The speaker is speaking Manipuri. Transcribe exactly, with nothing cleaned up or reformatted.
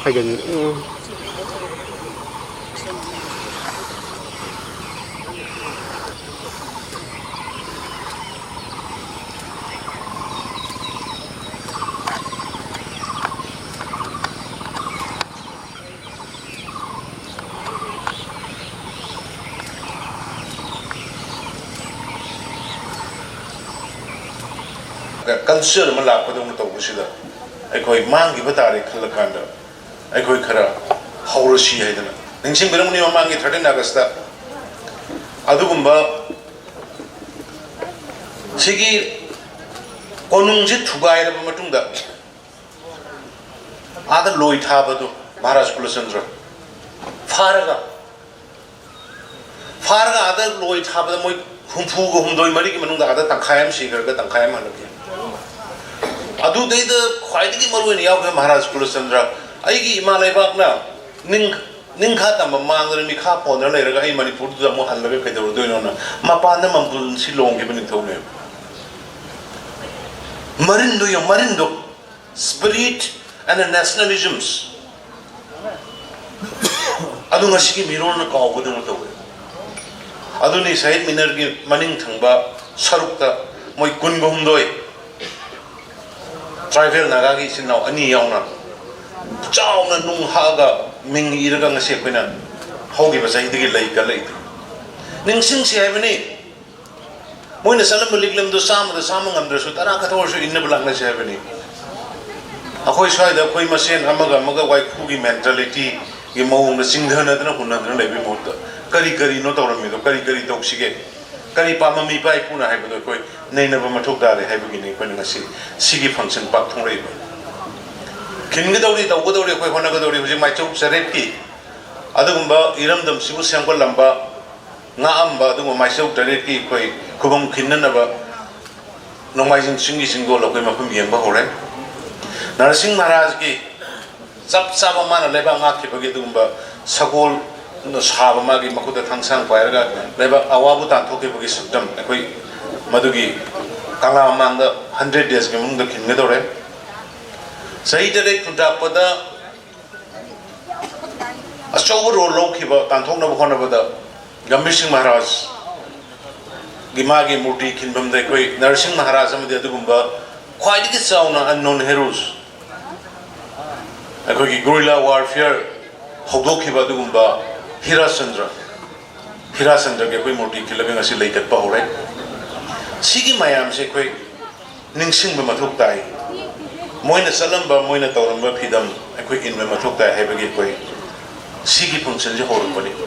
ꯍꯥꯏꯒꯅꯤ꯫ ꯎꯝ꯫ ꯀꯜꯆꯔ ꯑꯃ ꯂꯥꯛꯄꯗꯧꯅ ꯇꯧꯕꯁꯤꯗ ꯑꯩꯈꯣꯏ ꯃꯥꯡꯈꯤꯕ ꯇꯥꯔꯦ ꯈꯜꯂꯀꯥꯟꯗ ꯑꯩꯈꯣꯏ ꯈꯔ ꯍꯧꯔꯁꯤ ꯍꯥꯏꯗꯅ ꯅꯤꯡꯁꯤꯡꯕꯤꯔꯝꯒꯅꯤ, ꯃꯃꯥꯡꯒꯤ thirteen Augustꯇ ꯑꯗꯨꯒꯨꯝꯕ ꯁꯤꯒꯤ ꯀꯣꯅꯨꯡꯁꯤ ꯊꯨꯒꯥꯏꯔꯕ ꯃꯇꯨꯡꯗ ꯑꯥꯗ ꯂꯣꯏ ꯊꯥꯕꯗꯣ ꯃꯍꯥꯔꯥꯖ ꯀꯨꯂꯆꯟꯗ꯭ꯔ ꯐꯥꯔꯒ, ꯐꯥꯔꯒ ꯑꯥꯗ ꯂꯣꯏ ꯊꯥꯕꯗ ꯃꯣꯏ ꯍꯨꯝꯐꯨꯒ ꯍꯨꯝꯗꯣꯏ ꯃꯔꯤꯒꯤ ꯃꯅꯨꯡꯗ ꯑꯥꯗ ꯇꯪꯈꯥꯏ ꯑꯃ ꯁꯤꯈ꯭ꯔꯒ ꯇꯪꯈꯥꯏ ꯑꯃ ꯍꯜꯂꯛꯈꯤ꯫ ꯑꯗꯨꯗꯩꯗ ꯈ꯭ꯋꯥꯏꯗꯒꯤ ꯃꯔꯨ ꯑꯣꯏꯅ ꯌꯥꯎꯈ꯭ꯔꯦ ꯃꯍꯥꯔꯥꯖ ꯀꯨꯂꯆꯟꯗ꯭ꯔ꯫ ꯑꯩꯒꯤ ꯏꯃꯥ ꯂꯩꯕꯥꯛꯅ ꯅꯤꯡ-, ꯅꯤꯡꯈꯥ ꯇꯝꯕ ꯃꯥꯡꯗꯅ ꯃꯤꯈꯥ ꯄꯣꯟꯗꯅ ꯂꯩꯔꯒ ꯑꯩ ꯃꯅꯤꯄꯨꯔꯗꯨꯗ ꯑꯃꯨꯛ ꯍꯜꯂꯒ ꯀꯩꯗꯧꯔꯨꯗꯣꯏꯅꯣꯅ ꯃꯄꯥꯟꯗ ꯃꯝꯕꯨꯜꯁꯤ ꯂꯣꯡꯈꯤꯕ ꯅꯤꯡꯊꯧꯅꯦꯕ꯫ ꯃꯔꯤꯟꯗꯣ ꯌꯦꯡꯉꯨ, ꯃꯔꯤꯟꯗꯣ꯫ Spirit and nationalisms ꯑꯗꯨ ꯉꯁꯤꯒꯤ ꯃꯤꯔꯣꯜꯅ ꯀꯥꯎꯕꯗꯧꯅ ꯇꯧꯋꯦ꯫ ꯑꯗꯨꯅꯤ ꯁꯍꯤꯗ ꯃꯤꯅꯔꯒꯤ ꯃꯅꯤꯡ ꯊꯪꯕ ꯁꯔꯨꯛꯇ ꯃꯣꯏ ꯀꯨꯟꯒ ꯍꯨꯝꯗꯣꯏ, ꯇ꯭ꯔꯥꯏꯕꯦꯜ ꯅꯥꯒꯥꯒꯤ ꯏꯆꯤꯟ ꯏꯅꯥꯎ ꯑꯅꯤ ꯌꯥꯎꯅ ꯆꯥꯎꯅ ꯅꯨꯡ ꯍꯛꯑꯒ ꯃꯤꯡ ꯏꯔꯒ ꯉꯁꯤ ꯑꯩꯈꯣꯏꯅ ꯍꯧꯈꯤꯕ ꯆꯍꯤꯗꯒꯤ ꯂꯩ ꯀꯠꯂꯛꯏꯗꯨ꯫ ꯅꯤꯡꯁꯤꯡꯁꯤ ꯍꯥꯏꯕꯅꯤ꯫ ꯃꯣꯏꯅ ꯆꯠꯂꯝꯕ ꯂꯤꯛꯂꯝꯗꯨ ꯆꯥꯝꯃꯗ ꯆꯥꯝꯃ ꯉꯝꯗ꯭ꯔꯁꯨ ꯇꯔꯥ ꯈꯛꯇ ꯑꯣꯏꯔꯁꯨ ꯏꯟꯅꯕ ꯂꯥꯛꯅꯁꯤ ꯍꯥꯏꯕꯅꯤ꯫ ꯑꯩꯈꯣꯏ ꯁ꯭ꯋꯥꯏꯗ ꯑꯩꯈꯣꯏ ꯃꯁꯦꯟ ꯑꯃꯒ ꯑꯃꯒ ꯋꯥꯏꯈꯨꯒꯤ mentalityꯒꯤ ꯃꯑꯣꯡꯗ ꯆꯤꯡꯊꯅꯗꯅ ꯍꯨꯟꯅꯗꯅ ꯂꯩꯕꯒꯤ ꯃꯍꯨꯠꯇ ꯀꯔꯤ ꯀꯔꯤꯅꯣ ꯇꯧꯔꯝꯃꯤꯗꯣ, ꯀꯔꯤ ꯀꯔꯤ ꯇꯧꯁꯤꯒꯦ, ꯀꯔꯤ ꯄꯥꯝꯃꯝꯃꯤ ꯏꯄꯥ ꯏꯄꯨꯅ ꯍꯥꯏꯕꯗꯣ ꯑꯩꯈꯣꯏ ꯅꯩꯅꯕ ꯃꯊꯧ ꯇꯥꯔꯦ ꯍꯥꯏꯕꯒꯤꯅꯤ ꯑꯩꯈꯣꯏꯅ ꯉꯁꯤ ꯁꯤꯒꯤ function ꯄꯥꯡꯊꯣꯛꯂꯛꯏꯕ꯫ ꯈꯤꯟꯒꯗꯧꯔꯤ, ꯇꯧꯒꯗꯧꯔꯤ, ꯑꯩꯈꯣꯏ ꯍꯣꯠꯅꯒꯗꯧꯔꯤ꯫ ꯍꯧꯖꯤꯛ ꯃꯥꯏꯆꯧ ꯆꯔꯦꯠꯀꯤ ꯑꯗꯨꯒꯨꯝꯕ ꯏꯔꯝꯗꯝꯁꯤꯕꯨ ꯁꯦꯝꯒꯠꯂꯝꯕ ꯉꯥꯛꯑꯝꯕ ꯑꯗꯨꯒꯨꯝꯕ ꯃꯥꯏꯆꯧ ꯇꯔꯦꯠꯀꯤ ꯑꯩꯈꯣꯏ ꯈꯨꯕꯝ ꯈꯤꯟꯅꯅꯕ ꯅꯣꯡꯃꯥꯏꯖꯤꯡ ꯆꯤꯡꯒꯤ ꯆꯤꯡꯗꯣꯜ ꯑꯩꯈꯣꯏ ꯃꯐꯝ ꯌꯦꯡꯕ ꯍꯧꯔꯦ꯫ ꯅꯔꯁꯤꯡ ꯃꯍꯥꯔꯥꯖꯀꯤ ꯆꯞ ꯆꯥꯕ ꯃꯥꯅ ꯂꯩꯕꯥꯛ ꯉꯥꯛꯈꯤꯕꯒꯤ ꯑꯗꯨꯒꯨꯝꯕ ꯁꯒꯣꯜ ꯁꯥꯕ ꯃꯥꯒꯤ ꯃꯈꯨꯠꯇ ꯊꯥꯡꯁꯥꯡ ꯄꯥꯏꯔꯒ ꯂꯩꯕꯥꯛ ꯑꯋꯥꯕꯨ ꯇꯥꯟꯊꯣꯛꯈꯤꯕꯒꯤ ꯁꯛꯇꯝ ꯑꯩꯈꯣꯏ ꯃꯗꯨꯒꯤ ꯀꯪꯂꯥ ꯃꯃꯥꯡꯗ hundred daysꯀꯤ ꯃꯅꯨꯡꯗ ꯈꯤꯟꯒꯗꯧꯔꯦ꯫ ꯆꯍꯤ ꯇꯔꯦꯠ ꯈꯨꯟꯇꯥꯛꯄꯗ ꯑꯆꯧꯕ ꯔꯣꯜ ꯂꯧꯈꯤꯕ, ꯇꯥꯟꯊꯣꯛꯅꯕ ꯍꯣꯠꯅꯕꯗ ꯒꯝꯚꯤꯔ ꯁꯤꯡ ꯃꯍꯥꯔꯥꯖ ꯒꯤ ꯃꯥꯒꯤ ꯃꯨꯔꯇꯤ ꯈꯤꯟꯐꯝꯗ ꯑꯩꯈꯣꯏ ꯅꯔꯁꯤꯡ ꯃꯍꯥꯔꯥꯖ ꯑꯃꯗꯤ ꯑꯗꯨꯒꯨꯝꯕ ꯈ꯭ꯋꯥꯏꯗꯒꯤ ꯆꯥꯎꯅ ꯑꯟꯅꯣꯟ ꯍꯦꯔꯣꯁ, ꯑꯩꯈꯣꯏꯒꯤ ꯒꯣꯔꯤꯂꯥ ꯋꯥꯔꯐꯤꯌꯔ ꯍꯧꯗꯣꯛꯈꯤꯕ ꯑꯗꯨꯒꯨꯝꯕ ꯍꯤꯔꯥꯆꯟꯗ꯭ꯔ, ꯍꯤꯔꯥꯆꯟꯗ꯭ꯔꯒꯤ ꯑꯩꯈꯣꯏ ꯃꯨꯔꯇꯤ ꯈꯤꯜꯂꯒ ꯉꯁꯤ ꯂꯩꯇꯠꯄ ꯍꯧꯔꯦ꯫ ꯁꯤꯒꯤ ꯃꯌꯥꯝꯁꯦ ꯑꯩꯈꯣꯏ ꯅꯤꯡꯁꯤꯡꯕ ꯃꯊꯧ ꯇꯥꯏ꯫ ꯃꯣꯏꯅ ꯆꯠꯂꯝꯕ, ꯃꯣꯏꯅ ꯇꯧꯔꯝꯕ ꯐꯤꯗꯝ ꯑꯩꯈꯣꯏ ꯏꯟꯕ ꯃꯊꯧ ꯇꯥꯏ ꯍꯥꯏꯕꯒꯤ ꯑꯩꯈꯣꯏ ꯁꯤꯒꯤ ꯐꯪꯁꯟꯁꯦ ꯍꯧꯔꯛꯄꯅꯤ꯫